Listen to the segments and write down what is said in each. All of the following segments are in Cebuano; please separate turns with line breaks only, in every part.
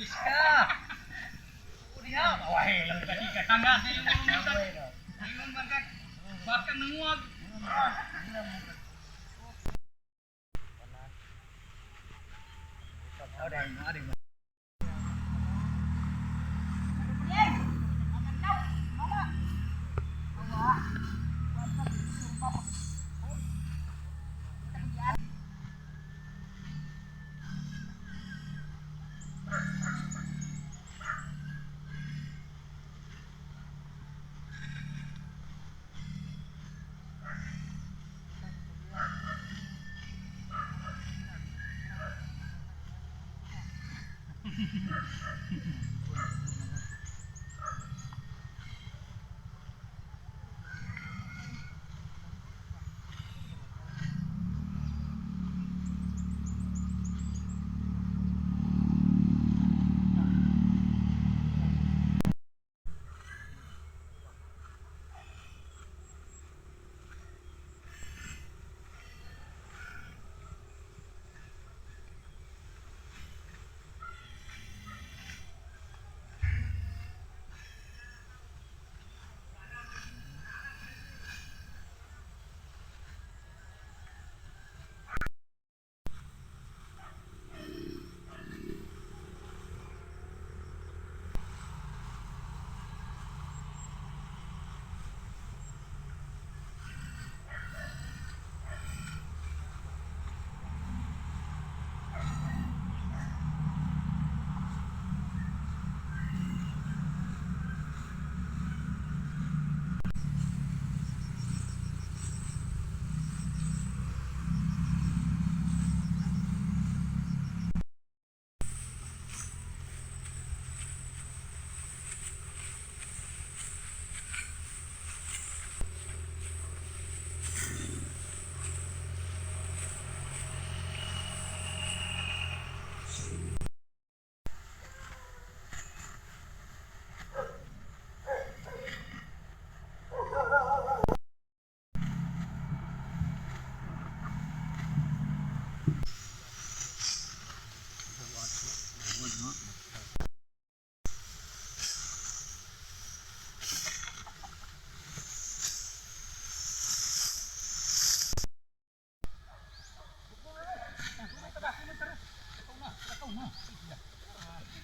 Luis ka. Diha, wahe lang ka ka tangga sa iyong ingon man ka. Bakang nanguwag.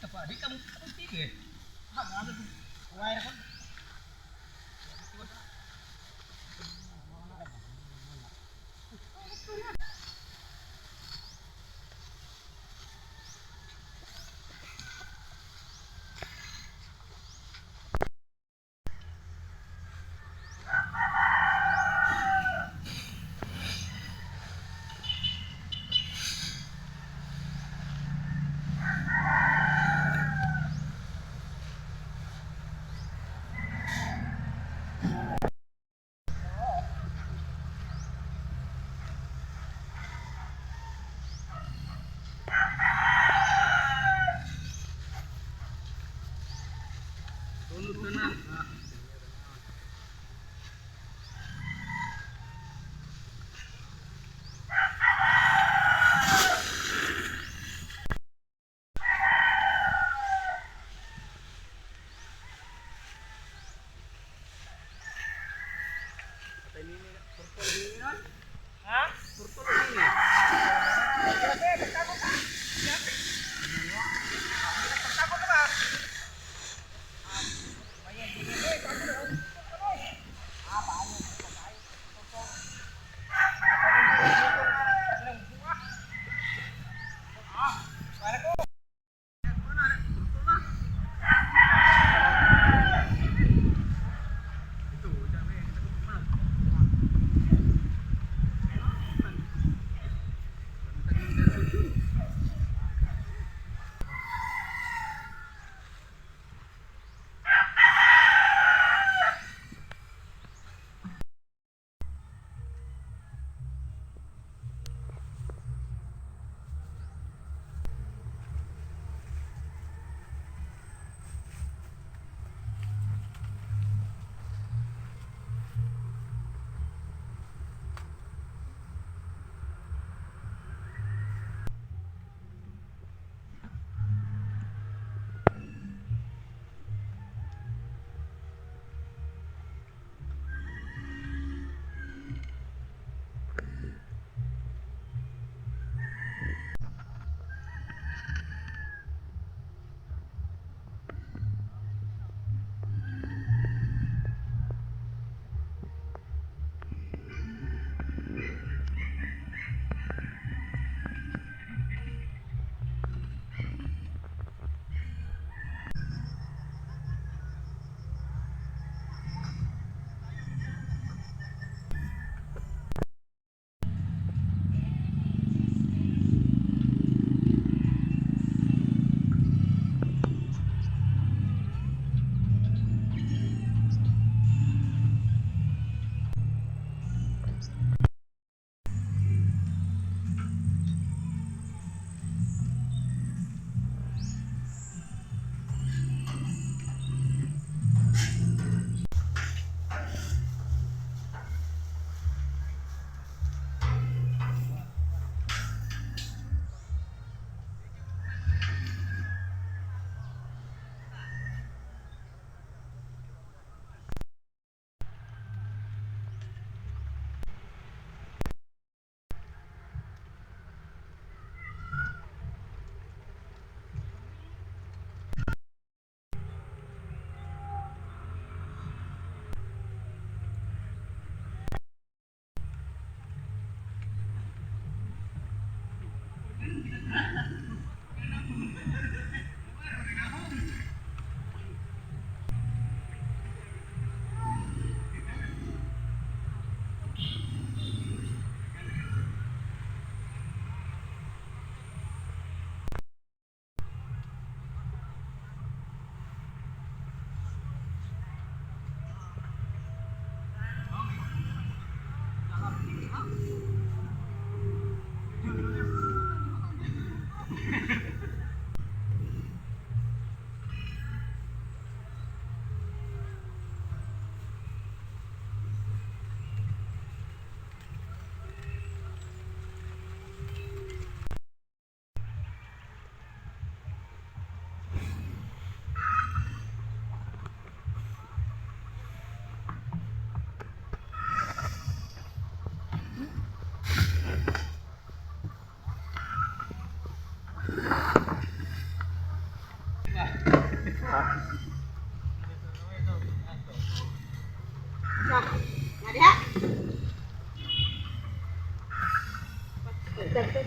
Kita pa, di ka mo tige. Ha, ano wire ko.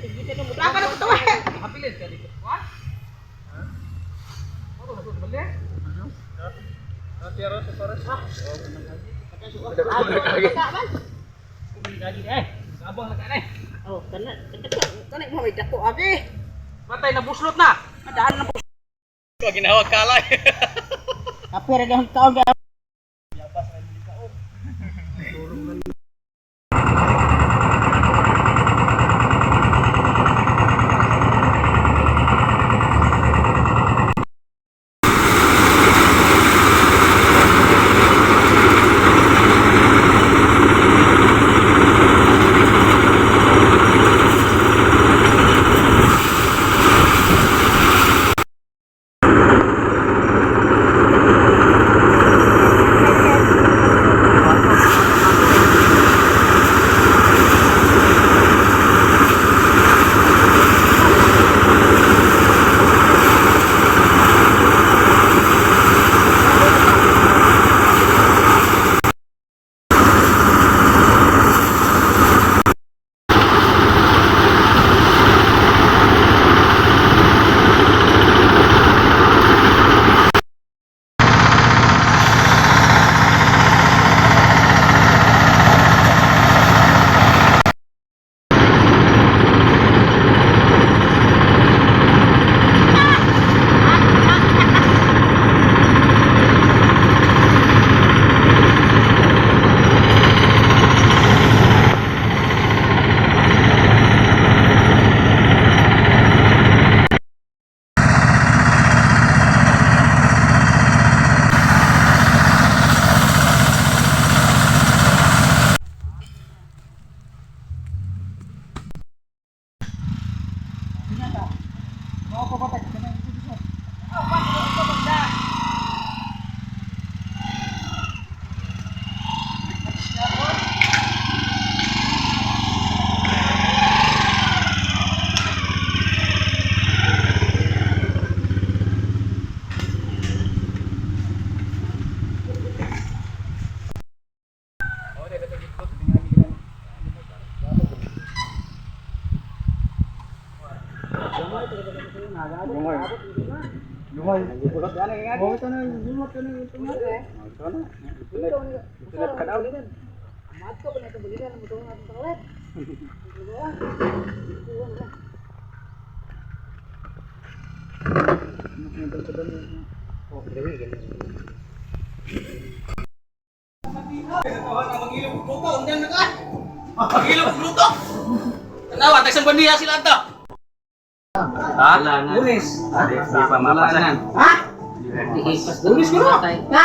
Wala ka na patuwa.
Hapilit ka dito. What?
Oh, kana kana mo may dako agi.
Patay na buslot na.
Madaan na.
Ito ginawag kalay.
Kape ra gahong taon.
Pagilog luto. Tanawa, tag isang bandiha sila ato. Ha? Lunes. Di pa mapasahan.
Ha?
Lunes ko no.
Ha?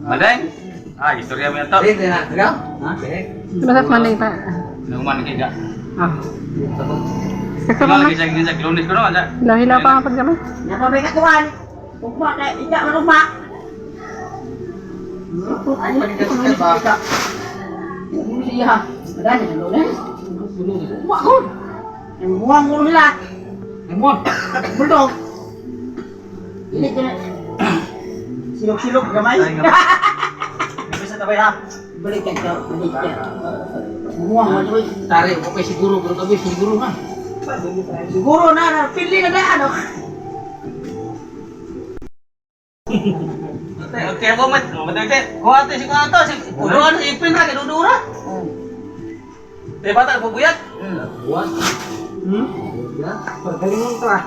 Maday? Ah, istorya mo ito.
Basta Monday pa.
Numan kay ga.
Ah. Sakto
Ikaw
man.
lagi sa Lunes ko no, sa.
Hilaw-hilaw pa nga paggamay.
Napa may katuan. Ugma kay ika man ugma. Siya. Madaan na lunes. Ugma ko. Ang ko nila.
Muang.
Bulldog. Dili ko na. Silog-silog gamay.
Bisa tabay ha.
Balik ka, balik ka. Buwang mo tuloy.
Tare, okay siguro pero tabi siguro ha.
Siguro na, na pili na na ano.
Okay, ako mat. Matay. Kuha ate si kuha ato si punuan si ipin ra kay dudura. Te bata bubuyat.
Hmm? Pagalingon to ah.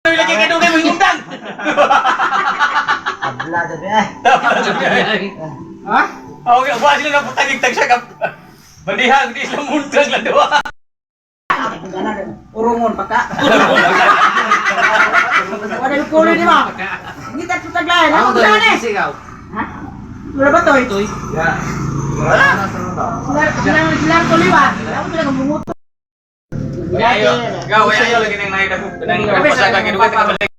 Lagi kay dugay mo undang.
Abla gabi eh. Ha?
Okay, wa sila na putang tag siya kap. Bandihang di sila muntas lang duha.
Urungon pa ka. Wala yung kulay di ba? Hindi tayo tutaglayan. Ako ba eh? Ha? Wala ba to? Toy. Wala. Sila sila tuloy ba? Ako talaga munguto.
Ayo, gaw ayo lagi nang naida ko. Nang pasaka kay dugay ta kabalik.